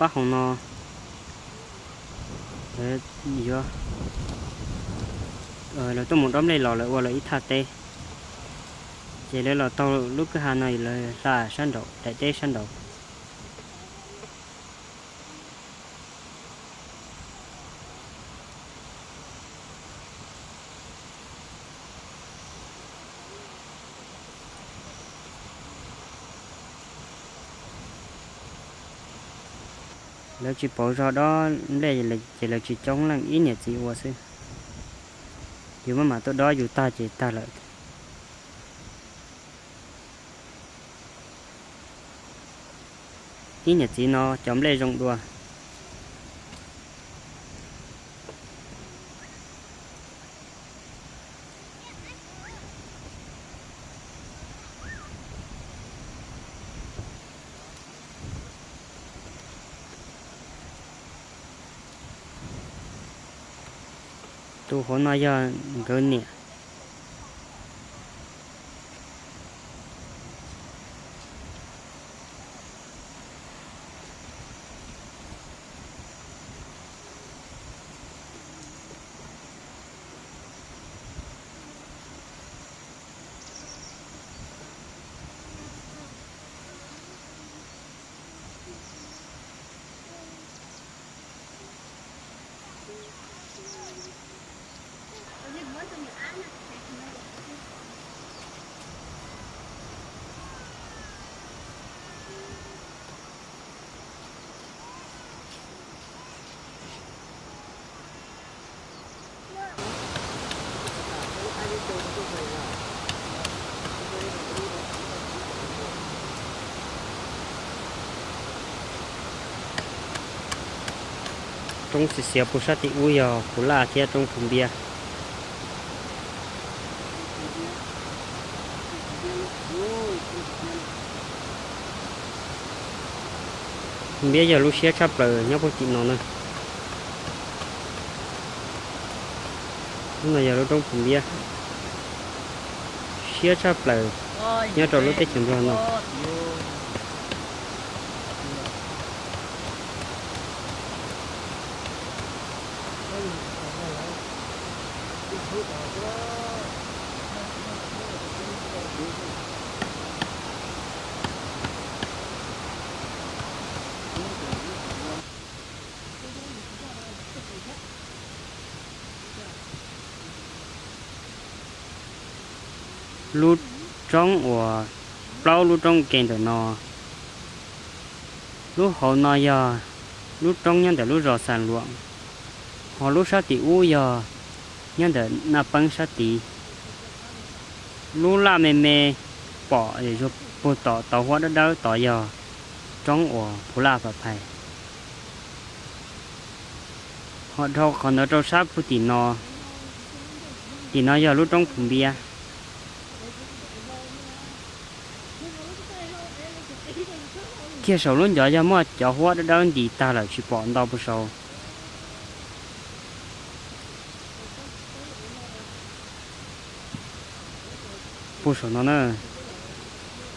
Hauv no yuav, lawv tuaj mus dob nplej los lawv ua lawv ib thaj teb, ces lawv los taug lub kwj ha no lawv hla sab nraud daim teb sab nraud. Lawv tsis pauv zog dob nplej ces lawv tsis coob leej, ib niam txiv ua xwb. Yus maj mam tuaj dob yus tag ces tag lawm. Ib niam txiv no cov nplej zoo dua. Tus hauv no yog nkawd niam. Roob xiav xiav puag sab tim ub yog Phu Laj thiab roob Phu Npiab. Phu Npiab yog lub siab tshaj plaws nyob puag tim no na. Lub no yog lub roob Phu Npiab, siab tshaj plaws nyob rau lub teb chaws Nplog no. Lub roob uas plaub lub roob ke ntawm no, lub hauv no yog lub roob nyob ntawm lub zos Xas Luam, ho lub sab tim ub yog nyob ntawm Naj Peeb sab tid. Lub laj me me pom puag tom tauv huab dawb dawb tod yog roob uas Phu Laj Pam Phais. Ho dhau qhov ntawd rau sab puag tim no, tim no yog lub roob Phu Npiab. Kiag saum lub ncov yog muaj cov huab dawb dawb ntis tag lawm tsis pom ntau puag saud. Puag saum no na,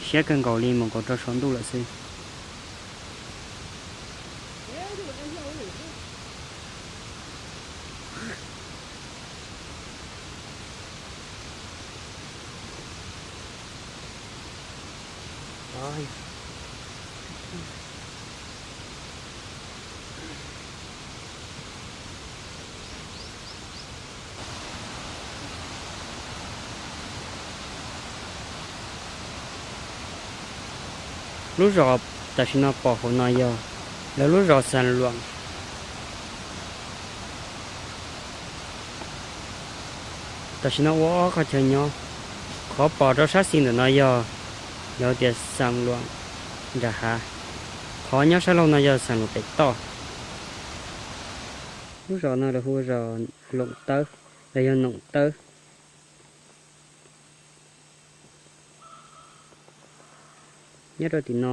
siab kawg nkaus li mus nkaus rau saum ntuj lawm xwb. Lub zos tam sim no pom hauv no yog lawv lub zos Xas Luam. Tam sim no ua ob qhov chaw nyob. Qhov pom rau sab xis ntawm no yog lawv tias Xas Luam nram hav. Qhov nyob sab laug no yog Xas Luam pem toj. Lub zos no lawv hu zos Loom Tawb, los yog Noom Tawb. Nyob rau tim no,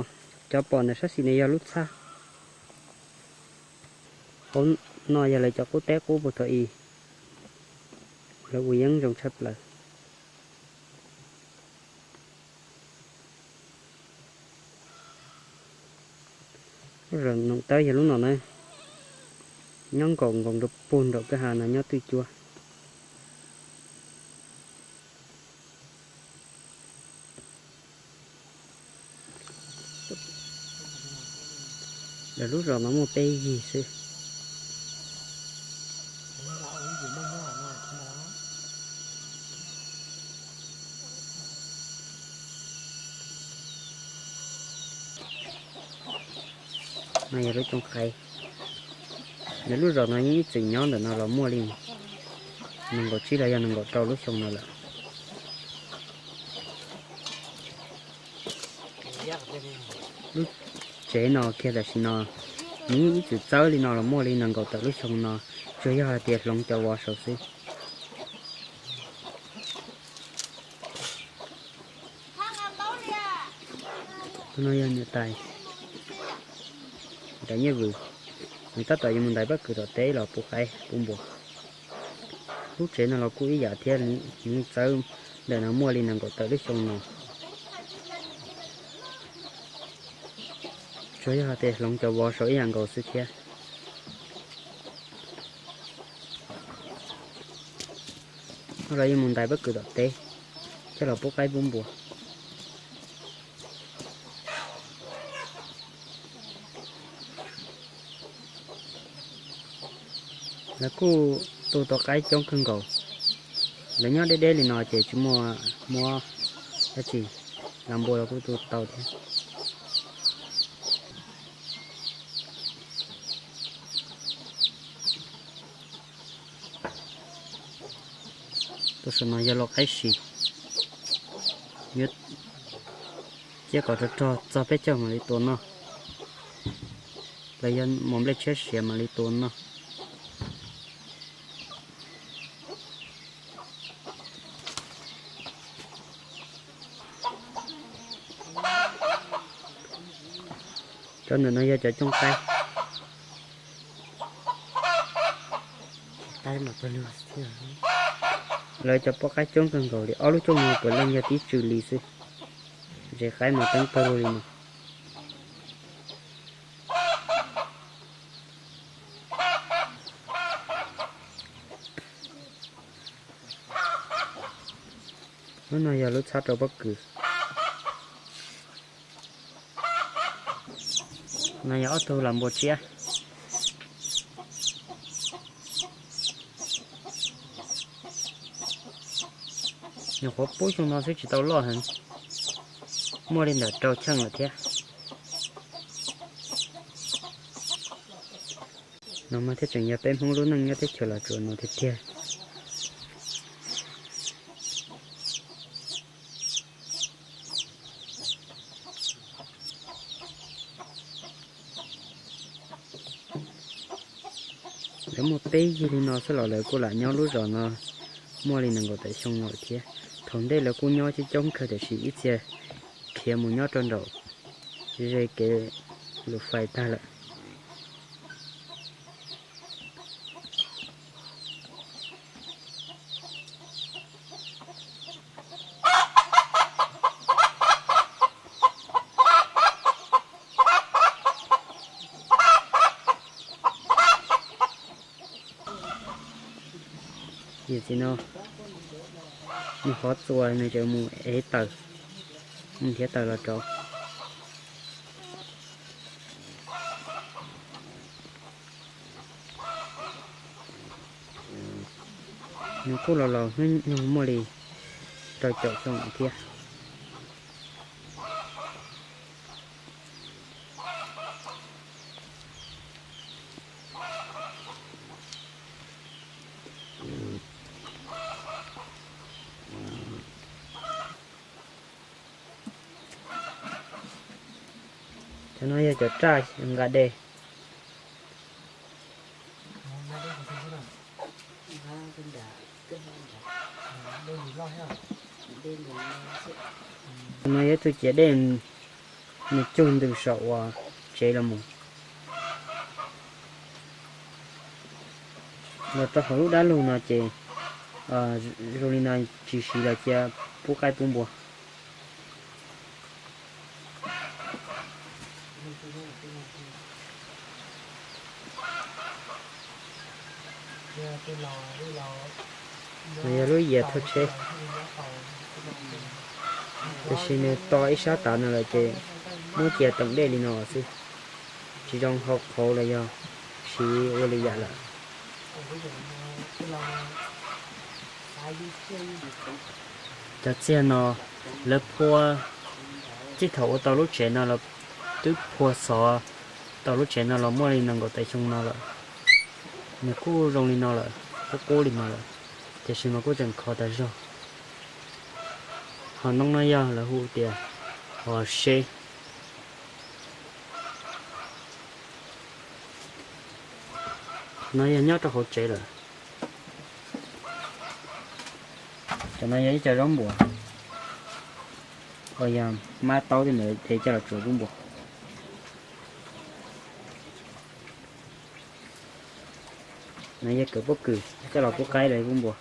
cov pom ntawm sab xis no yog lub txhab. Hauv no yog lawv cov qub teb qub puag thaum ub, lawv ua yeeb zoo tshaj plaws. Lub zos Noom Tawb yog lub no na, nyob nkaum nkoos rau puag nraum kwj ha no nyob twj cuab. Lawv lub zos no muaj peb yig xwb. No yog lub cooj qaib. Lawv lub zos no yeej ib txwm nyob ntawm no los muaj li nees nkaum tsib los yog nees nkaum rau lub xyoo no lawm. Lub tsev no kiag tam sim no nws yeej ib txwm txawb li no los muaj li nees nkaum tawm lub xyoo no, tsuas yog hais tias hloov cov vov saud xwb. Tus no yog niam tais, niam tais Nyiaj Vwm, nws tab tom yuav mus ntais pob kws tom teb los pub qaib pub npua. Lub tsev no los kuj ib yam thiab, nws txawb ntawm no muaj li nees nkaum tawm lub xyoo no. Tsuas yog hais tias hloov cov vov saud ib yam nkaus xwb thiab. Ho los yuav mus ntais pob kws tom teb coj los pub qaib pub npua. Lawv kuj tu tau qaib coob kawg nkaus. Lawv nyob deb deb li no ces tsis muaj muab dab tsi, las npua los kuj tu tau thiab. Tus saum no yog lau qaib si, yuav cia kom rog rog txog peb caug mam li tua noj, los yog mos nplej tshiab siav mam li tua noj. Cov ntawm no yog cov cooj qaib. Lawv cov poj qaib coob kawg nkaus li, ob lub cooj no puav leej yog tib tsw li xwb. Ntses qaib mas teeb pawg lug li no. Lub no yog lub txhab rau pob kws. No yog ob tug las npua tsiab. Nyuam qhuav pub xyoo no xwb tsis tau loj heev, muaj li ntawm rau cheej lawm thiab. No mas thiaj tseem yog peb Hmoob lub neej nyob teb chaws Los Tsuas no tiag tiag. Lawv muaj peb yig li no xwb los lawv kuj lam nyob lub zos no muaj li nees nkaum tawm xyoo no lawm thiab. Thaum ntej lawv kuj nyob coob coob kawg tiam sis ib txhia khiav mus nyob rau nraum ze kev lus fais tag lawm. Yam txiv no nws qhov txuas nws tseem mus ev taws, mus nrhiav taws los rauv. Nws kuj los laus hnub nyoog muaj li rau caum xyoo thiab. Cov no yog cov raj nqa dej. No yog ib tug ciav dej, nws cug ntws saum uas tsev los mus. Los rau hauv lub dab lug no ces zoo li no tsis siv los cia pub qaib pub npua. Nws yog lub yias thauj tsheb, tiam sis nws to ib sab tav no lawm ces muab cia toom dej li no xwb, tsis zoo hau qhauv los yog siv ua lwm yam lawm. Cov txiag no lawv phua, txij thaum ua tau lub tsev no los twb phua xov tau lub tsev no los muaj li nees nkaum tawm xyoo no lawm. Nws kuj zoo li no lawm, qub qub li no lawm, tiam sis mas kuj tseem khov tas zog. Hos noob no yog lawv hu tias hos seb. Qhov no yog nyob rau hauv tsev lawm. Cov no yog ib co zaub npuas uas yog mab taub tej ntawd dev coj los tsuav pub npua. No yog kawm pob kws coj los pub qaib rau pub npua.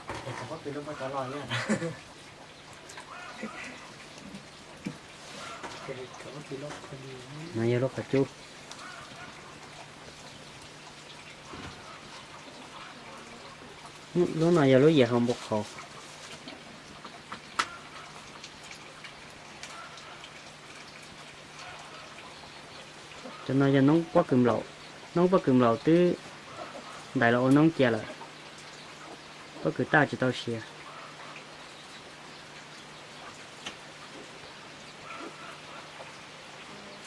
No yog lub qhov cub. Lub no yog lub yias hau npau qhauv. Cov no yog noob pob kws nplaum. Noob pob kws nplaum twb ntais los ua noob cia lawm, pob kws taj tsis tau siav.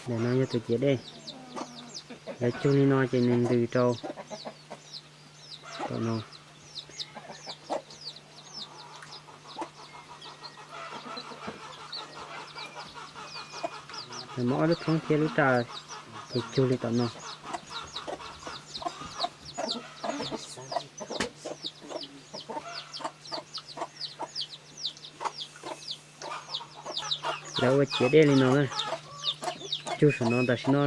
Ntawm no yog tus ciav dej, lawv cug li no ces nws ntws rau tom no. Lawv muab ob lub thoob thiab lub raj ces cug li tom no. Lawv ua ciav dej li no na, cug saum no, tam sim no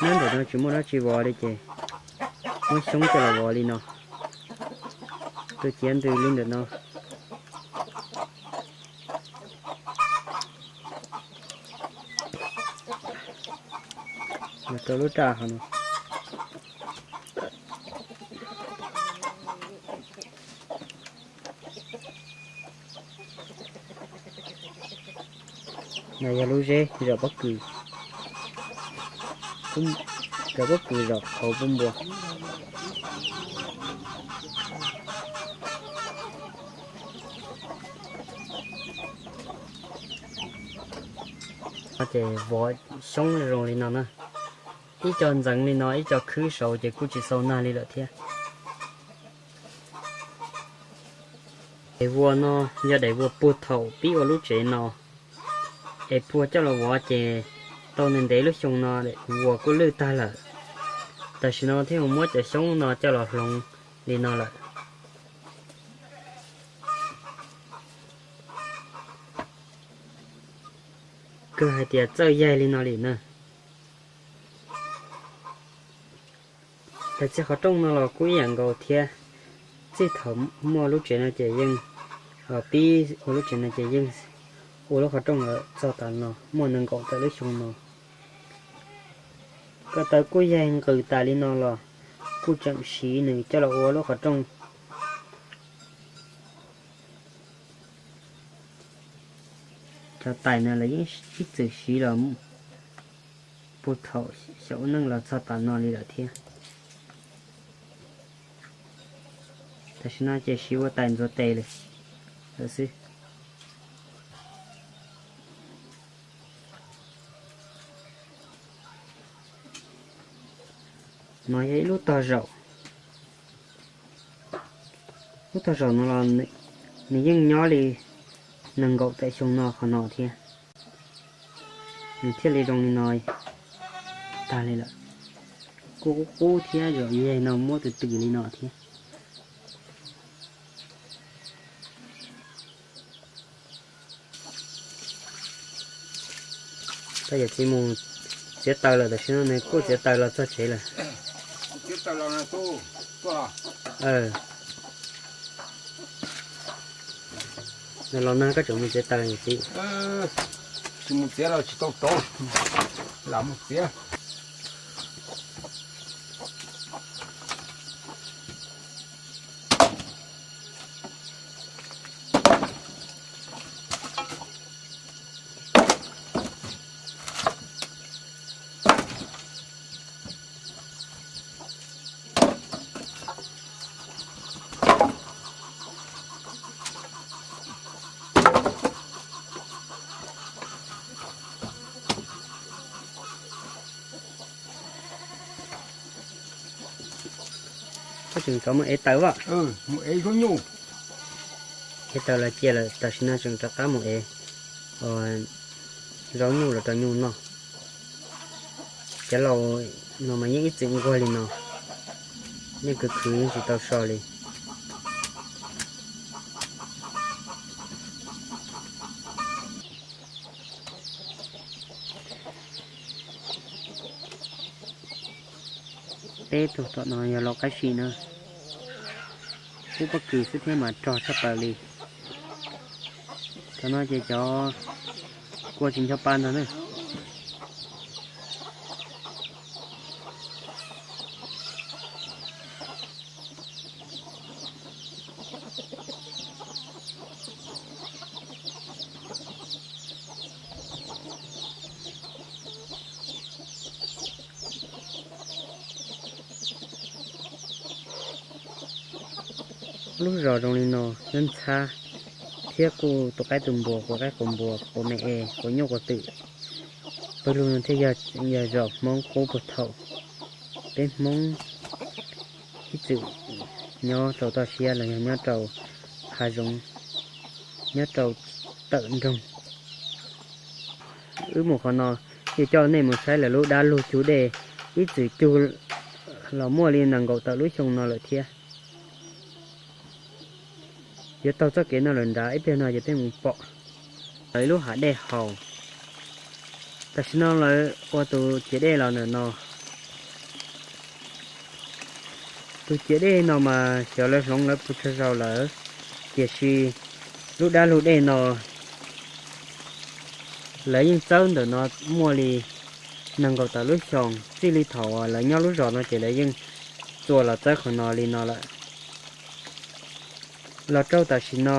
nyob ntawm no tsis muaj dab tsi vov li ces muab xyoob coj los vov li no. Tus ciav ntws li ntawm no. Los rau lub raj hov no. No yog lub zeb zom pob kws, zom pob kws zom qhauv pub npua. Ces vov xyoob zoo li no na, ib co ntxeev li no ib co khwb saud ces kuj tsis xau nag li lawm thiab. Daim vuas no yog daim vuas puag thaum pib ua lub tsev no, es puag coj los vov ces tau ntev ntev lub xyoo no vuas kuj lwj tag lawm. Tam sim no thiaj mus muab cov xyoob no coj los hloov li no lawm. Kawg hais tias txawj yaig li no li na. Daim txiag qhov rooj no los kuj ib yam nkaus thiab. Txij thaum muaj lub tsev no ces yeej, pib ua lub tsev no ces yeej ua lub qhov rooj lawm txog tas no muaj nees nkaum tawm lub xyoo no. Ko taw kuj yaig nqws tas li no los kuj tseem siv nws coj los ua lub qhov rooj. Cov tais no los yeej ib txwm siv los puag thaum xyaum ua neej los txog tas no li lawm thiab. Tam sim no ces siv ua tais ntxuav tes lawm xwb. No yog ib lub tog zaum. Lub tog zaum no los nws yeej nyob li nees nkaum tawm xyoo no qhov no thiab. Nws thiaj li zoo li no tag li lawm. Kuj qub qub thiab, zaum yaig no muab tws tws li no thiab. Tab yawm txiv mus txiav taws lawm, tam sim no nws kuj txiav taws los txog tsev lawm. Los no koj tseem mus txiav taws yawm txiv? Tsis mus txiav los tsis tau rov, lam mus txiav. Tseem rov mus ev taws as. Ev taws los cia lawm, tam sim no tseem rov qab mus ev zaub nyuj los rau nyuj noj. Cov laus no mas yeej ib txwm nquag li no, yeej khwv khwv yeej tsis tau so li. Peb tug tom no yog lau qab sim na, pub pob kws xwb thiab mas rog tshaj plaws li. Thaum no ces cov kua tsis ncho pa ntag na. Lub zos zoo li no nyob ntxhab, thiab kuj tu qaib tu npua, quav qaib quav npua, quav me es, quav nyuj quav twm. Pawg lug no thiaj yog zos Hmoob qub puag thaum. Peb Hmoob ib txwm nyob rau toj siab los yog nyob rau hav zoov, nyob rau tawm nroog. Wb mus qhov no, yuav coj nej mus saib lawv lub dab lug cug dej, ib txwm cug los muaj li nees nkaum tawm lub xyoo no lawm thiab. Yuav taug txoj kev no lawm nrad, ib pliag no ces peb mus pom lawv ib lub hav dej haus. Tam sim no lawv ua tus ciav dej los ntawm no. Tus ciav dej no mas xyov lawv hloov lawv puas tsawg zaus lawm, tiam sis lub dab lug dej no lawv yeej txawb ntawm no muaj li nees nkaum tawm lub xyoos. Txij li thaum lawv nyob lub zos no ces lawv yeej txua los txawb qhov no li no lawm. Los rau tam sim no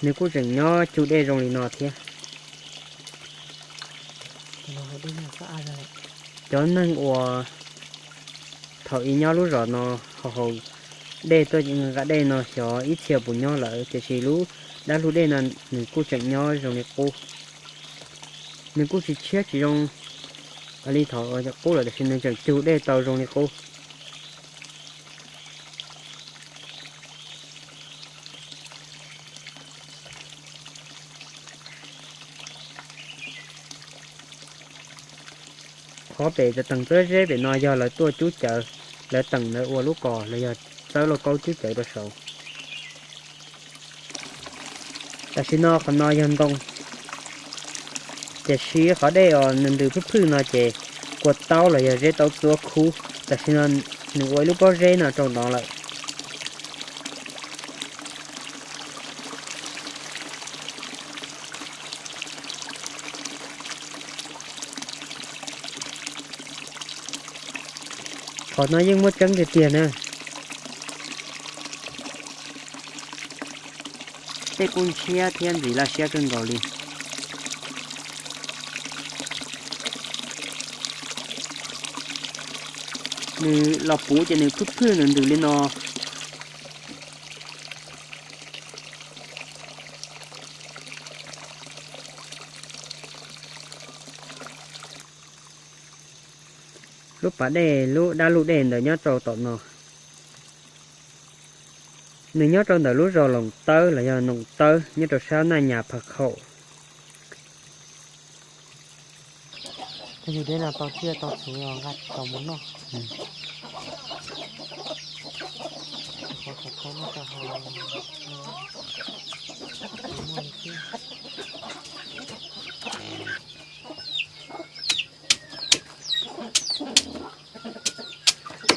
nws kuj tseem nyob cug dej zoo li no thiab. Cov neeg uas thaum ub nyob lub zos no haus haus dej tuaj nqa dej no xyov ib txhia puas nyob lawm, tiam sis lub dab lug dej no nws kuj tseem nyob zoo li qub. Nws kuj tsis tshiab tsis zoo li thaum qub lawm, tiam sis nws tseem cug dej tau zoo li qub. Qhov pem teem txawb zeb pem no yog lawv tuaj cub cawv, lawv teem lawv ua lub kos los yog txawb lauj kaub cub cawv rau saud. Tam sim no qhov no yog ntoo, tiam sis qhov dej os nws ntws phwj phwj no ces kua taub los yog zeb taub txuab khub. Tam sim no nws ua ib lub pob zeb no rau no lawm. Qhov no yeej muaj tseeb tiag tiag na. Tej kub ntshiab thiab ntxim laj siab kawg nkaus li. Nws los puv ces nws phwj phwj ntws ntws li no. Lub pas dej lub dab lub dej ntawd nyob rau tom no. Nws nyob rau ntawm lub zos Loos Tawb los yog Noom Tawb nyob rau sab Naj Nyas Phav Khaum. Yus deb no tau tsiaj tau txhuv nqa tau mus noj.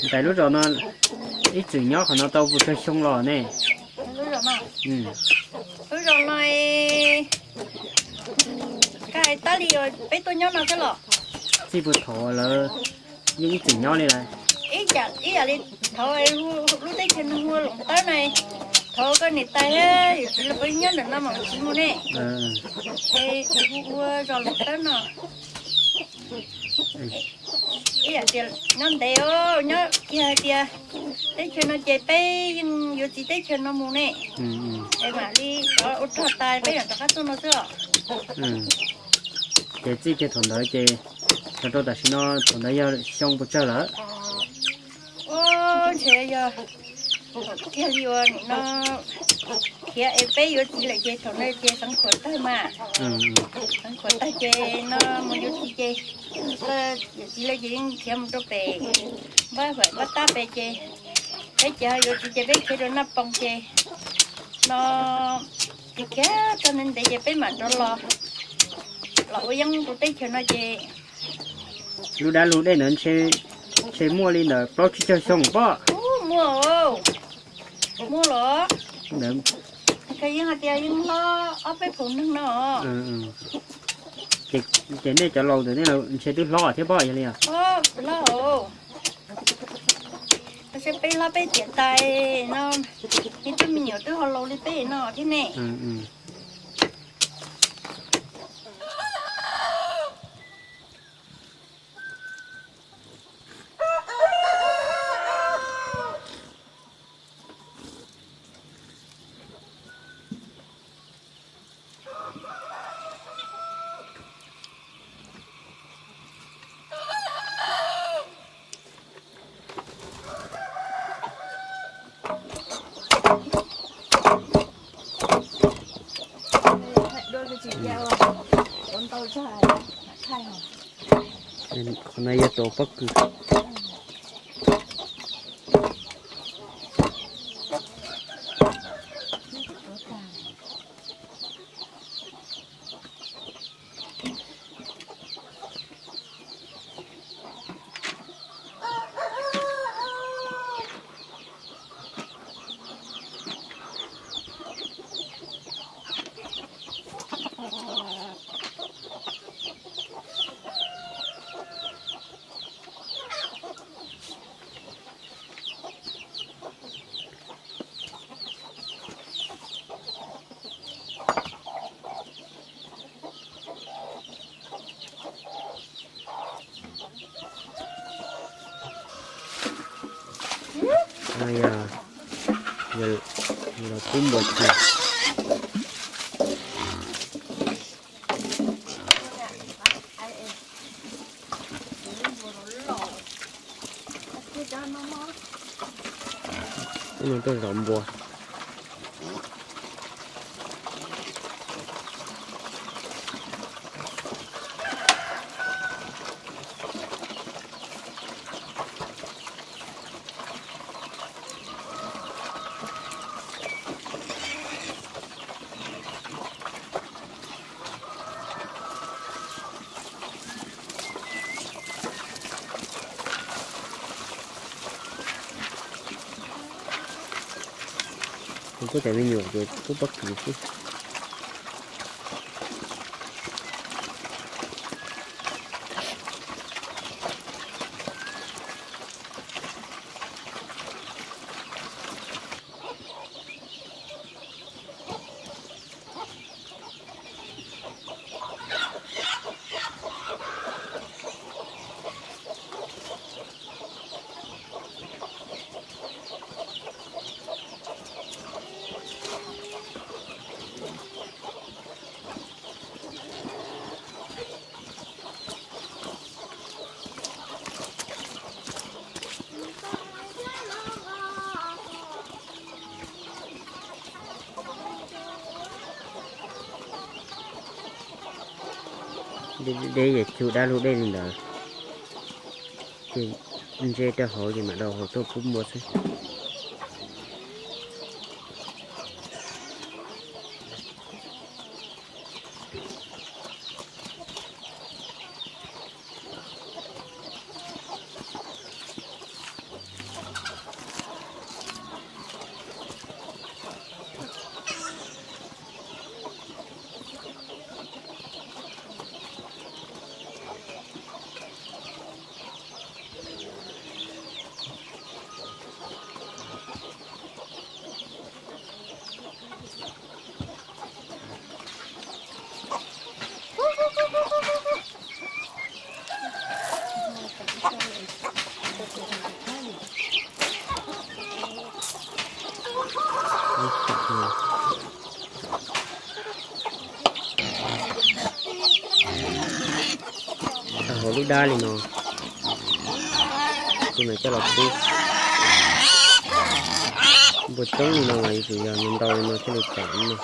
Ntais lub zos no ib txwm nyob qhov no tau puas tsawg xyoo los ne? Lub zos no, lub zos no, tab li peb tuaj nyob no xwb los? Txij puag thaum lawv yeej ib txwm nyob li lawm. Ib yam li thaum lub teb chaws no hu ua Loos Tawb na, thaum koj niam tais thiab yawm txiv lawv puav leej nyob ntawm no mas tsis mus ne. Es hu ua zos Loos Tawb no. Ib yam tias nyob ntev os, nyob kiag hais tias teb chaws no ces peb yeej yuav txiv teb chaws no mus ne. Es mam li cov ua rog tas peb mam rov qab tuaj no xwb os. Ces txij kiag thaum ntawd ces Rau tam sim no thaum ntawd yog xyoo puas tsawg lawm? Ua, ntshe yog thaum kiag li uas nim no khiav es peb yuav txiv lawm ces thaum ntawd ces xeev khuam tawg mas, xeev khuam tawg ces no mus yuav txiv ces, yawm txiv lawv ces yeej khiav mus rau pem npab fam npab tab pem ces peb ces ho yuav txiv ces peb khiav rau Naj Poos ces no ces khiav txog ntev ntev ces peb mam rov los, los ua yeeb rau teb chaws no ces lub dab lub dej ntawd ntshe muaj li ntawd plaub tsib caug xyoo pob. Muaj, muaj los, yeej hais tias yeej hlob ob peb phaum neeg no. Ces nej cov laus ntawd ntshe twb hlob thiab pob yog li os. Hlob, peb hlob peb tiam tais no, ib tug me nyuam twb ho laus li peb no thiab ne. Qhov no yog tus pob kws. Yog los pub npua ci. Tuaj zov npua. Kuv cov me nyuam ces pub pob kws xwb. Deb deb yog cug dab lug dej li ntawd, ces ntse rau hauv ces mam rau hauv tuaj pub npua xwb. Lub dab li no, tus no coj los pub. Npua coob li no mas yuav tsum yog ntau li no thiaj li pom no.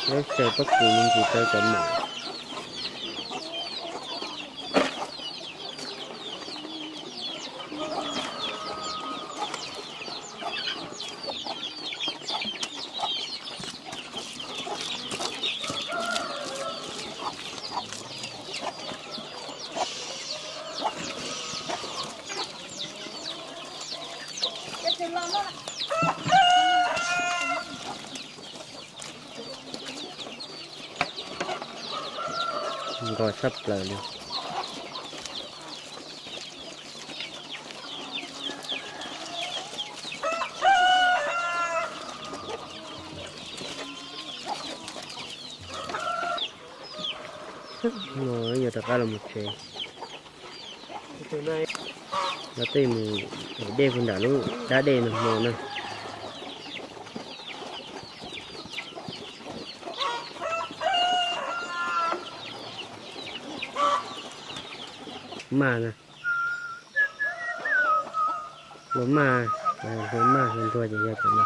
Lawv xyaw pob kws me ntsis tau cov mom. Nkos tshaj plaws li. No yog rov qab los mus tsev. Los tej mus ev dej puag nram lub dab dej no hmo na. Maj na. Hluas maj, hluas maj hluas ntuag ces yog cov no.